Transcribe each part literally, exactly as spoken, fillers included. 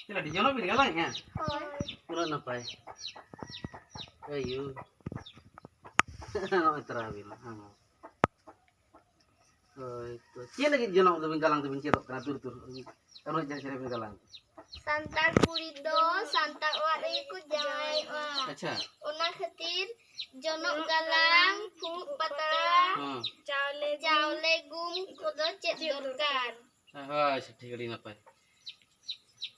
ᱪᱮᱫ ᱞᱟᱹᱜᱤᱫ ᱡᱚᱱᱚᱜ ᱵᱤᱱ ᱜᱟᱞᱟᱝᱮᱜᱼᱟ? ᱦᱳᱭ᱾ ᱩᱱᱟᱹᱜ ᱱᱟᱯᱟᱭ᱾ ᱟᱭᱩ᱾ ᱱᱚᱜᱼᱚᱭ ᱛᱚᱨᱟ ᱵᱤᱱ᱾ ᱦᱳᱭ ᱛᱚ, ᱪᱮᱫ ᱞᱟᱹᱜᱤᱫ ᱡᱚᱱᱚᱜ ᱫᱚᱵᱤᱱ ᱜᱟᱞᱟᱝ ᱫᱚᱵᱤᱱ ᱪᱮᱫᱚᱜ ᱠᱟᱱᱟ? ᱛᱩᱨ ᱛᱩᱨ ᱩᱱᱟᱹᱜ ᱡᱟᱦᱟᱸ ᱪᱮᱦᱨᱟ ᱵᱤᱱ ᱜᱟᱞᱟᱝ᱾ ᱥᱟᱱᱛᱟᱲ ᱠᱩᱲᱤ ᱫᱚ ᱥᱟᱱᱛᱟᱲ ᱚᱲᱟᱜ ᱨᱮᱜᱮ ᱠᱚ ᱡᱟᱶᱟᱭᱚᱜᱼᱟ᱾ ᱟᱪᱪᱷᱟ᱾ ᱚᱱᱟ ᱠᱷᱟᱹᱛᱤᱨ ᱡᱚᱱᱚᱜ ᱜᱟᱞᱟᱝ, ᱯᱷᱩᱲᱩᱜ ᱯᱟᱛᱲᱟ, ᱦᱮᱸ᱾ ᱪᱟᱣᱞᱮ ᱜᱩᱢ ᱠᱚᱫᱚ ᱪᱮᱫ ᱫᱚᱨᱠᱟᱨ᱾ ᱦᱳᱭ, ᱟᱪᱪᱷᱟ, ᱴᱷᱤᱠ, ᱟᱹᱰᱤ ᱱᱟᱯᱟᱭ᱾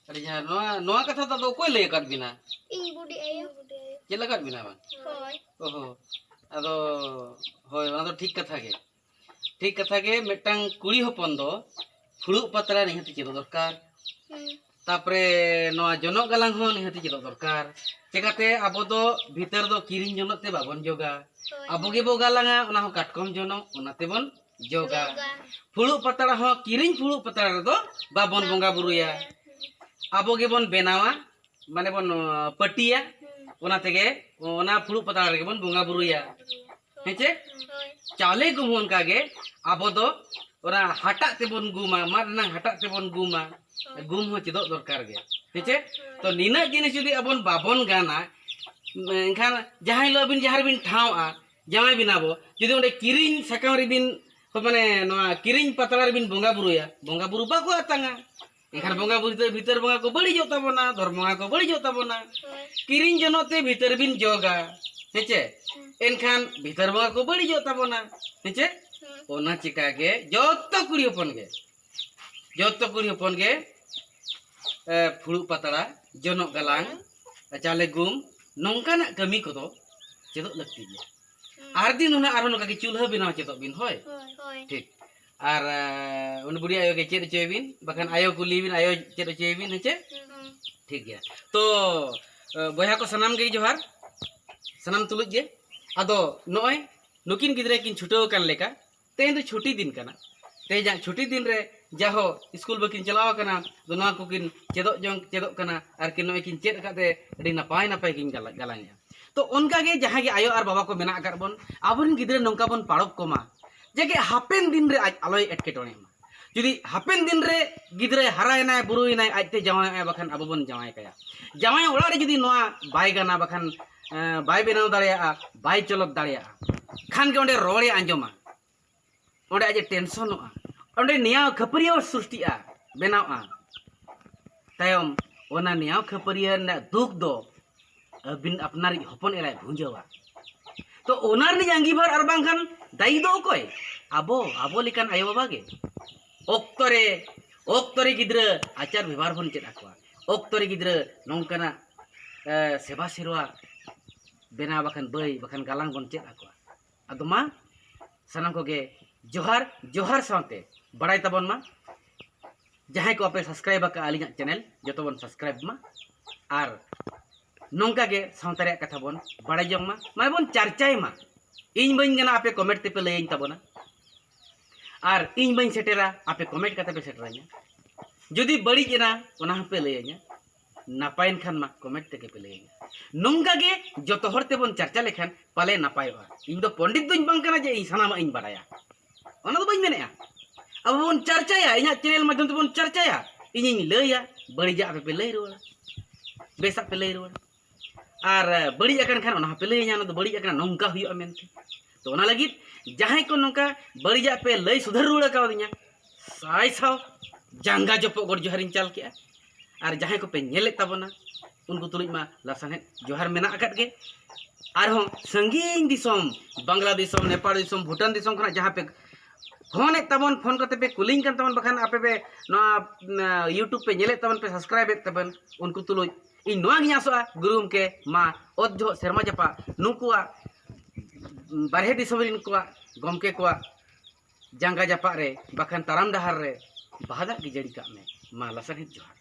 ᱟᱹᱰᱤ ᱡᱟᱦᱟᱸ ᱱᱚᱣᱟ, ᱱᱚᱣᱟ ᱠᱟᱛᱷᱟ ᱫᱚ ᱟᱫᱚ ᱚᱠᱚᱭ ᱞᱟᱹᱭ ᱟᱠᱟᱫ ᱵᱤᱱᱟ? ᱤᱧ ᱵᱩᱰᱤ ᱟᱭᱳ᱾ ᱪᱮᱫ ᱞᱟᱜᱟᱫ ᱵᱤᱱᱟ ᱵᱟᱝ? ᱦᱳᱭ᱾ ᱚᱦᱚ, ᱟᱫᱚ ᱦᱳᱭ, ᱚᱱᱟ ᱫᱚ ᱴᱷᱤᱠ ᱠᱟᱛᱷᱟ ᱜᱮ᱾ ᱴᱷᱤᱠ ᱠᱟᱛᱷᱟ ᱜᱮ, ᱢᱤᱫᱴᱟᱝ ᱠᱩᱲᱤ ᱦᱚᱯᱚᱱ ᱫᱚ ᱯᱷᱩᱲᱩᱜ ᱯᱟᱛᱲᱟ ᱱᱤᱦᱟᱹᱛ ᱪᱮᱫᱚᱜ ᱫᱚᱨᱠᱟᱨ᱾ ᱦᱩᱸ᱾ ᱛᱟᱯᱚᱨᱮ ᱱᱚᱣᱟ ᱡᱚᱱᱚᱜ ᱜᱟᱞᱟᱝ ᱦᱚᱸ ᱱᱤᱦᱟᱹᱛ ᱪᱮᱫᱚᱜ ᱫᱚᱨᱠᱟᱨ᱾ ᱪᱮᱠᱟᱛᱮ ᱟᱵᱚ ᱫᱚ ᱵᱷᱤᱛᱟᱹᱨ ᱫᱚ ᱠᱤᱨᱤᱧ ᱡᱚᱱᱚᱜ ᱛᱮ ᱵᱟᱵᱚᱱ ᱡᱚᱜᱟ᱾ ᱦᱳᱭ᱾ ᱟᱵᱚ ᱜᱮᱵᱚ ᱜᱟᱞᱟᱝᱟ, ᱚᱱᱟ ᱦᱚᱸ ᱠᱟᱴᱠᱚᱢ ᱡᱚᱱᱚᱜ, ᱚᱱᱟ ᱛᱮᱵᱚᱱ ᱡᱚᱜᱟ᱾ ᱡᱚᱜᱟ᱾ ᱯᱷᱩᱲᱩᱜ ᱯᱟᱛᱲᱟ ᱦᱚᱸ ᱠᱤᱨᱤᱧ ᱯᱷᱩᱲᱩᱜ ᱯᱟᱛᱲᱟ ᱨᱮᱫᱚ ᱵᱟᱵᱚᱱ ᱵᱟᱝ ᱵᱚᱸᱜᱟ ᱵᱩᱨᱩᱭᱟ᱾ ᱵᱚᱸᱜᱟᱭᱟ᱾ ᱟᱵᱚ ᱜᱮᱵᱚᱱ ᱵᱮᱱᱟᱣᱟ, ᱢᱟᱱᱮ ᱵᱚᱱ, ᱟᱸ, ᱯᱟᱹᱴᱤᱭᱟ, ᱦᱩᱸ᱾ ᱚᱱᱟ ᱛᱮᱜᱮ, ᱚᱱᱟ ᱯᱷᱩᱲᱩᱜ ᱯᱟᱛᱲᱟ ᱨᱮᱜᱮ ᱵᱚᱱ ᱵᱚᱸᱜᱟ ᱵᱩᱨᱩᱭᱟ᱾ ᱦᱮᱸ ᱪᱮ? ᱦᱳᱭ᱾ ᱪᱟᱣᱞᱮ ᱜᱩᱦᱩᱢ ᱚᱱᱠᱟ ᱜᱮ, ᱟᱵᱚ ᱫᱚ ᱚᱱᱟ ᱦᱟᱴᱟᱜ ᱛᱮᱵᱚᱱ ᱜᱩᱢᱟ, ᱢᱟᱫ ᱨᱮᱱᱟᱜ ᱦᱟᱴᱟᱜ ᱛᱮᱵᱚᱱ ᱜᱩᱢᱟ, ᱦᱳᱭ᱾ ᱜᱩᱢ ᱦᱚᱸ ᱪᱮᱫᱚᱜ ᱫᱚᱨᱠᱟᱨ ᱜᱮ᱾ ᱦᱮᱸ ᱪᱮ? ᱦᱳᱭ᱾ ᱛᱚ ᱱᱤᱱᱟᱹᱜ ᱡᱤᱱᱤᱥ ᱡᱩᱫᱤ ᱟᱵᱚᱱ ᱵᱟᱵᱚᱱ ᱜᱟᱱᱟ, ᱮᱱᱠᱷᱟᱱ ᱡᱟᱦᱟᱸ ᱦᱤᱞᱳᱜ ᱟᱹᱵᱤᱱ ᱡᱟᱦᱟᱸ ᱨᱮᱵᱤᱱ ᱴᱷᱟᱶᱼᱟ, ᱡᱟᱶᱟᱭ ᱵᱤᱱᱟ ᱵᱚ, ᱡᱩᱫᱤ ᱚᱸᱰᱮ ᱠᱤᱨᱤᱧ ᱥᱟᱠᱟᱢ ᱨᱮᱵᱤᱱ, ᱢᱟᱱᱮ ᱱᱚᱣᱟ ᱠᱤᱨᱤᱧ ᱯᱟᱛᱲᱟ ᱨᱮᱵᱤᱱ ᱵᱚᱸᱜᱟ ᱵᱩᱨᱩᱭᱟ, ᱵᱚᱸᱜᱟ ᱵᱩᱨᱩ ᱵᱟᱠᱚ ᱟᱛᱟᱝᱟ᱾ ᱮᱱᱠᱷᱟᱱ ᱵᱚᱸᱜᱟ ᱵᱩᱨᱩ ᱫᱚ ᱵᱷᱤᱛᱟᱹᱨ ᱵᱚᱸᱜᱟ ᱠᱚ ᱵᱟᱹᱲᱤᱡᱚᱜ ᱛᱟᱵᱚᱱᱟ, ᱫᱷᱚᱨᱢᱚ ᱵᱚᱸᱜᱟ ᱠᱚ ᱵᱟᱹᱲᱤᱡᱚᱜ ᱛᱟᱵᱚᱱᱟ᱾ ᱦᱳᱭ᱾ ᱠᱤᱨᱤᱧ ᱡᱚᱱᱚᱜ ᱛᱮ ᱵᱷᱤᱛᱟᱹᱨ ᱵᱤᱱ ᱡᱚᱜᱟ, ᱦᱮᱸ ᱪᱮ? ᱦᱩᱸ᱾ ᱮᱱᱠᱷᱟᱱ ᱵᱷᱤᱛᱟᱹᱨ ᱵᱚᱸᱜᱟ ᱠᱚ ᱵᱟᱹᱲᱤᱡᱚᱜ ᱛᱟᱵᱚᱱᱟ, ᱦᱮᱸ ᱪᱮ? ᱦᱩᱸ᱾ ᱚᱱᱟ ᱪᱤᱠᱟ ᱜᱮ ᱡᱚᱛᱚ ᱠᱩᱲᱤ ᱦᱚᱯᱚᱱ ᱜᱮ, ᱡᱚᱛᱚ ᱠᱩᱲᱤ ᱦᱚᱯᱚᱱ ᱜᱮ, ᱮ, ᱯᱷᱩᱲᱩᱜ ᱯᱟᱛᱲᱟ, ᱡᱚᱱᱚᱜ ᱜᱟᱞᱟᱝ, ᱪᱟᱣᱞᱮ ᱜᱩᱢ, ᱱᱚᱝᱠᱟᱱᱟᱜ ᱠᱟᱹᱢᱤ ᱠᱚᱫᱚ ᱪᱮᱫᱚᱜ ᱞᱟᱹᱠᱛᱤ ᱜᱮᱭᱟ᱾ ᱦᱩᱸ᱾ ᱟᱨ ᱫᱤᱱ ᱦᱩᱱᱟᱹᱝ ᱟᱨᱦᱚᱸ ᱱᱚᱝᱠᱟ ᱜᱮ ᱪᱩᱞᱦᱟᱹ ᱵᱮᱱᱟᱣ ᱪᱮᱫᱚᱜ ᱵᱤᱱ, ᱦᱳᱭ? ᱦᱳᱭ᱾ ᱦᱳᱭ᱾ ᱴᱷᱤᱠ᱾ ᱟᱨ, ᱮ, ᱩᱱᱤ ᱵᱩᱰᱷᱤ ᱟᱭᱳ ᱜᱮ ᱪᱮᱫ ᱦᱚᱪᱚᱭᱮ ᱵᱤᱱ, ᱵᱟᱠᱷᱟᱱ ᱟᱭᱳ ᱠᱩᱞᱤ ᱵᱤᱱ, ᱟᱭᱳ ᱪᱮᱫ ᱦᱚᱪᱚᱭᱮ ᱵᱤᱱ, ᱦᱮᱸ ᱪᱮ? ᱦᱩᱸ᱾ ᱴᱷᱤᱠ ᱜᱮᱭᱟ᱾ ᱛᱚ, ᱮ, ᱵᱚᱭᱦᱟ ᱠᱚ ᱥᱟᱱᱟᱢ ᱜᱮ ᱡᱚᱦᱟᱨ, ᱥᱟᱱᱟᱢ ᱛᱩᱞᱩᱡ ᱜᱮ᱾ ᱟᱫᱚ ᱱᱚᱜᱼᱚᱭ ᱱᱩᱠᱤᱱ ᱜᱤᱫᱽᱨᱟᱹ ᱠᱤᱱ ᱪᱷᱩᱴᱟᱹᱣ ᱟᱠᱟᱱ ᱞᱮᱠᱟ, ᱛᱮᱦᱮᱧ ᱫᱚ ᱪᱷᱩᱴᱤ ᱫᱤᱱ ᱠᱟᱱᱟ᱾ ᱛᱮᱦᱮᱧᱟᱜ ᱪᱷᱩᱴᱤ ᱫᱤᱱ ᱨᱮ ᱡᱟᱦᱳ ᱥᱠᱩᱞ ᱵᱟᱹᱠᱤᱱ ᱪᱟᱞᱟᱣ ᱟᱠᱟᱱᱟ, ᱟᱫᱚ ᱱᱚᱣᱟ ᱠᱚᱠᱤᱱ ᱪᱮᱫᱚᱜ ᱡᱚᱝ, ᱪᱮᱫᱚᱜ ᱠᱟᱱᱟ, ᱟᱨ ᱠᱤᱱ ᱱᱚᱜᱼᱚᱭ ᱠᱤᱱ ᱪᱮᱫ ᱟᱠᱟᱫ ᱛᱮ ᱟᱹᱰᱤ ᱱᱟᱯᱟᱭ ᱱᱟᱯᱟᱭ ᱠᱤᱱ ᱜᱟᱞᱟ-, ᱜᱟᱞᱟᱝᱮᱜᱼᱟ᱾ ᱛᱚ ᱚᱱᱠᱟ ᱜᱮ ᱡᱟᱦᱟᱸᱭ ᱜᱮ ᱟᱭᱳ ᱟᱨ ᱵᱟᱵᱟ ᱠᱚ ᱢᱮᱱᱟᱜ ᱟᱠᱟᱫ ᱵᱚᱱ, ᱟᱵᱚᱨᱮᱱ ᱜᱤᱫᱽᱨᱟᱹ ᱱᱚᱝᱠᱟ ᱵᱚᱱ ᱯᱟᱲᱚᱵ ᱠᱚᱢᱟ, ᱡᱟᱜᱮ ᱦᱟᱯᱮᱱ ᱫᱤᱱ ᱨᱮ ᱟᱡ ᱟᱞᱚᱭ ᱮᱴᱠᱮᱴᱚᱬᱮᱜ ᱢᱟ᱾ ᱡᱩᱫᱤ ᱦᱟᱯᱮᱱ ᱫᱤᱱ ᱨᱮ ᱜᱤᱫᱽᱨᱟᱹᱭ ᱦᱟᱨᱟᱭᱮᱱᱟᱭ, ᱵᱩᱨᱩᱭᱮᱱᱟᱭ, ᱟᱡᱛᱮ ᱡᱟᱶᱟᱭᱚᱜᱼᱟᱭ, ᱵᱟᱠᱷᱟᱱ ᱟᱵᱚ ᱵᱚᱱ ᱡᱟᱶᱟᱭ ᱠᱟᱭᱟ᱾ ᱡᱟᱶᱟᱭ ᱚᱲᱟᱜ ᱨᱮ ᱡᱩᱫᱤ ᱱᱚᱣᱟ ᱵᱟᱭ ᱜᱟᱱᱟ, ᱵᱟᱠᱷᱟᱱ ᱮᱸ, ᱵᱟᱭ ᱵᱮᱱᱟᱣ ᱫᱟᱲᱮᱭᱟᱜᱼᱟ, ᱵᱟᱭ ᱪᱚᱞᱚᱛ ᱫᱟᱲᱮᱭᱟᱜᱼᱟ, ᱠᱷᱟᱱ ᱜᱮ ᱚᱸᱰᱮ ᱨᱚᱲᱮ ᱟᱸᱡᱚᱢᱟ, ᱚᱸᱰᱮ ᱟᱡ ᱮ ᱴᱮᱱᱥᱚᱱᱚᱜᱼᱟ, ᱚᱸᱰᱮ ᱱᱮᱭᱟᱣ ᱠᱷᱟᱹᱯᱟᱹᱨᱤᱭᱟᱹ ᱥᱨᱤᱥᱴᱤᱜᱼᱟ, ᱵᱮᱱᱟᱣᱼᱟ᱾ ᱛᱟᱭᱚᱢ ᱚᱱᱟ ᱱᱮᱭᱟᱣ ᱠᱷᱟᱹᱯᱟᱹᱨᱤᱭᱟᱹ ᱨᱮᱱᱟᱜ ᱫᱩᱠ ᱫᱚ ᱟᱹᱵᱤᱱ ᱟᱯᱱᱟᱨᱤᱡ ᱦᱚᱯᱚᱱ ᱮᱨᱟᱭ ᱵᱷᱩᱸᱡᱟᱹᱣᱟ᱾ ᱛᱚ ᱚᱱᱟ ᱨᱤᱱᱤᱡ ᱟᱸᱜᱤᱵᱷᱟᱨ ᱟᱨ ᱵᱟᱝᱠᱷᱟᱱ ᱫᱟᱭᱤ ᱫᱚ ᱚᱠᱚᱭ? ᱟᱵᱚ, ᱟᱵᱚ ᱞᱮᱠᱟᱱ ᱟᱭᱳᱼᱵᱟᱵᱟ ᱜᱮ᱾ ᱚᱠᱛᱚ ᱨᱮ, ᱚᱠᱛᱚ ᱨᱮ ᱜᱤᱫᱽᱨᱟᱹ ᱟᱪᱟᱨ ᱵᱮᱵᱚᱦᱟᱨ ᱵᱚᱱ ᱪᱮᱫ ᱟᱠᱚᱣᱟ, ᱚᱠᱛᱚ ᱨᱮ ᱜᱤᱫᱽᱨᱟᱹ ᱱᱚᱝᱠᱟᱱᱟᱜ ᱮ, ᱥᱮᱵᱟ ᱥᱮᱨᱣᱟ ᱵᱮᱱᱟᱣ ᱵᱟᱠᱷᱟᱱ ᱵᱟᱹᱭ ᱵᱟᱠᱷᱟᱱ ᱜᱟᱞᱟᱝ ᱵᱚᱱ ᱪᱮᱫ ᱟᱠᱚᱣᱟ᱾ ᱟᱫᱚ ᱢᱟ ᱥᱟᱱᱟᱢ ᱠᱚᱜᱮ ᱡᱚᱦᱟᱨ, ᱡᱚᱦᱟᱨ ᱥᱟᱶᱛᱮ ᱵᱟᱲᱟᱭ ᱛᱟᱵᱚᱱ ᱢᱟ, ᱡᱟᱦᱟᱸᱭ ᱠᱚ ᱟᱯᱮ ᱥᱟᱵᱥᱠᱨᱟᱭᱤᱵ ᱟᱠᱟᱫ ᱟᱹᱞᱤᱧᱟᱜ ᱪᱮᱱᱮᱞ, ᱡᱚᱛᱚ ᱵᱚᱱ ᱥᱟᱵᱥᱠᱨᱟᱭᱤᱵ ᱢᱟ᱾ ᱟᱨ ᱱᱚᱝᱠᱟ ᱜᱮ ᱥᱟᱶᱛᱟ ᱨᱮᱭᱟᱜ ᱠᱟᱛᱷᱟ ᱵᱚᱱ ᱵᱟᱲᱟᱭ ᱡᱚᱝ ᱢᱟ, ᱢᱟᱱᱮ ᱵᱚᱱ ᱪᱟᱨᱪᱟᱭ ᱢᱟ᱾ ᱤᱧ ᱵᱟᱹᱧ ᱜᱟᱱᱟ, ᱟᱯᱮ ᱠᱚᱢᱮᱱᱴ ᱛᱮᱯᱮ ᱞᱟᱹᱭᱟᱹᱧ ᱛᱟᱵᱚᱱᱟ, ᱟᱨ ᱤᱧ ᱵᱟᱹᱧ ᱥᱮᱴᱮᱨᱟ, ᱟᱯᱮ ᱠᱚᱢᱮᱱᱴ ᱠᱟᱛᱮ ᱯᱮ ᱥᱮᱴᱮᱨᱟᱹᱧᱟ᱾ ᱡᱩᱫᱤ ᱵᱟᱹᱲᱤᱡ ᱮᱱᱟ, ᱚᱱᱟ ᱦᱚᱸᱯᱮ ᱞᱟᱹᱭᱟᱹᱧᱟ, ᱱᱟᱯᱟᱭᱮᱱ ᱠᱷᱟᱱ ᱢᱟ ᱠᱚᱢᱮᱱᱴ ᱛᱮᱜᱮ ᱯᱮ ᱞᱟᱹᱭᱟᱹᱧᱟ᱾ ᱱᱚᱝᱠᱟ ᱜᱮ ᱡᱚᱛᱚ ᱦᱚᱲ ᱛᱮᱵᱚᱱ ᱪᱟᱨᱪᱟ ᱞᱮᱠᱷᱟᱱ ᱯᱟᱞᱮ ᱱᱟᱯᱟᱭᱚᱜᱼᱟ᱾ ᱤᱧ ᱫᱚ ᱯᱚᱱᱰᱤᱛ ᱫᱚᱧ ᱵᱟᱝ ᱠᱟᱱᱟ ᱡᱮ ᱤᱧ ᱥᱟᱱᱟᱢᱟᱜ ᱤᱧ ᱵᱟᱲᱟᱭᱟ, ᱚᱱᱟ ᱫᱚ ᱵᱟᱹᱧ ᱢᱮᱱᱮᱫᱼᱟ᱾ ᱟᱵᱚ ᱵᱚᱱ ᱪᱟᱨᱪᱟᱭᱟ, ᱤᱧᱟᱹᱜ ᱪᱮᱱᱮᱞ ᱢᱟᱫᱽᱫᱷᱚᱢ ᱛᱮᱵᱚᱱ ᱪᱟᱨᱪᱟᱭᱟ, ᱤᱧᱤᱧ ᱞᱟᱹᱭᱟ, ᱵᱟᱹᱲᱤᱡᱟᱜ ᱟᱯᱮ ᱯᱮ ᱞᱟᱹᱭ ᱨᱩᱣᱟᱹᱲᱟ, ᱵᱮᱥᱟᱜ ᱯᱮ ᱞᱟᱹᱭ ᱨᱩᱣᱟᱹᱲᱟ᱾ ᱟᱨ ᱵᱟᱹᱲᱤᱡ ᱟᱠᱟᱱ ᱠᱷᱟᱱ ᱚᱱᱟ ᱦᱚᱸᱯᱮ ᱞᱟᱹᱭᱟᱹᱧᱟ, ᱚᱱᱟ ᱫᱚ ᱵᱟᱹᱲᱤᱡ ᱟᱠᱟᱱᱟ, ᱱᱚᱝᱠᱟ ᱦᱩᱭᱩᱜᱼᱟ ᱢᱮᱱᱛᱮ᱾ ᱛᱚ ᱚᱱᱟ ᱞᱟᱹᱜᱤᱫ ᱡᱟᱦᱟᱸᱭ ᱠᱚ ᱱᱚᱝᱠᱟ ᱵᱟᱹᱲᱤᱡᱟᱜ ᱯᱮ ᱞᱟᱹᱭ ᱥᱩᱫᱷᱟᱹᱨ ᱨᱩᱣᱟᱹᱲ ᱠᱟᱣᱫᱤᱧᱟ, ᱥᱟᱭ ᱥᱟᱭ ᱡᱟᱸᱜᱟ ᱡᱚᱯᱚᱜ ᱜᱚᱰ ᱡᱚᱦᱟᱨᱤᱧ ᱪᱟᱞ ᱠᱮᱜᱼᱟ᱾ ᱟᱨ ᱡᱟᱦᱟᱸᱭ ᱠᱚᱯᱮ ᱧᱮᱞᱮᱫ ᱛᱟᱵᱚᱱᱟ, ᱩᱱᱠᱩ ᱛᱩᱞᱩᱡ ᱢᱟ ᱞᱟᱥᱟᱱᱦᱮᱫ ᱡᱚᱦᱟᱨ ᱢᱮᱱᱟᱜ ᱟᱠᱟᱫ ᱜᱮ᱾ ᱟᱨᱦᱚᱸ ᱥᱟᱺᱜᱤᱧ ᱫᱤᱥᱚᱢ, ᱵᱟᱝᱞᱟ ᱫᱤᱥᱚᱢ, ᱱᱮᱯᱟᱲ ᱫᱤᱥᱚᱢ, ᱵᱷᱩᱴᱟᱱ ᱫᱤᱥᱚᱢ ᱠᱷᱚᱱᱟᱜ ᱡᱟᱦᱟᱸ ᱯᱮ ᱯᱷᱳᱱᱮᱫ ᱛᱟᱵᱚᱱ, ᱯᱷᱳᱱ ᱠᱟᱛᱮ ᱯᱮ ᱠᱩᱞᱤᱧ ᱠᱟᱱ ᱛᱟᱵᱚᱱ, ᱵᱟᱠᱷᱟᱱ ᱟᱯᱮ ᱯᱮ ᱱᱚᱣᱟ, ᱩᱢ, YouTube ᱯᱮ ᱧᱮᱞᱮᱫ ᱛᱟᱵᱚᱱ, ᱯᱮ ᱥᱟᱵᱥᱠᱨᱟᱭᱤᱵᱮᱫ ᱛᱟᱵᱚᱱ, ᱩᱱᱠᱩ ᱛᱩᱞᱩᱡ ᱤᱧ ᱱᱚᱣᱟ ᱜᱤᱧ ᱟᱥᱚᱜᱼᱟ, ᱜᱩᱨᱩ ᱜᱚᱢᱠᱮ, ᱢᱟ ᱚᱛ ᱡᱚᱦᱚᱜ ᱥᱮᱨᱢᱟ ᱡᱟᱯᱟᱜ ᱱᱩᱠᱩᱣᱟᱜ, ᱩᱢ, ᱵᱟᱨᱦᱮ ᱫᱤᱥᱚᱢ ᱨᱮᱱ ᱠᱚᱣᱟᱜ, ᱜᱚᱢᱠᱮ ᱠᱚᱣᱟᱜ ᱡᱟᱸᱜᱟ ᱡᱟᱯᱟᱜ ᱨᱮ, ᱵᱟᱠᱷᱟᱱ ᱛᱟᱲᱟᱢ ᱰᱟᱦᱟᱨ ᱨᱮ ᱵᱟᱦᱟ ᱫᱟᱜ ᱜᱮ ᱡᱟᱹᱲᱤ ᱠᱟᱜ ᱢᱮ᱾ ᱢᱟ ᱞᱟᱥᱟᱲᱦᱮᱫ ᱡᱚᱦᱟᱨ᱾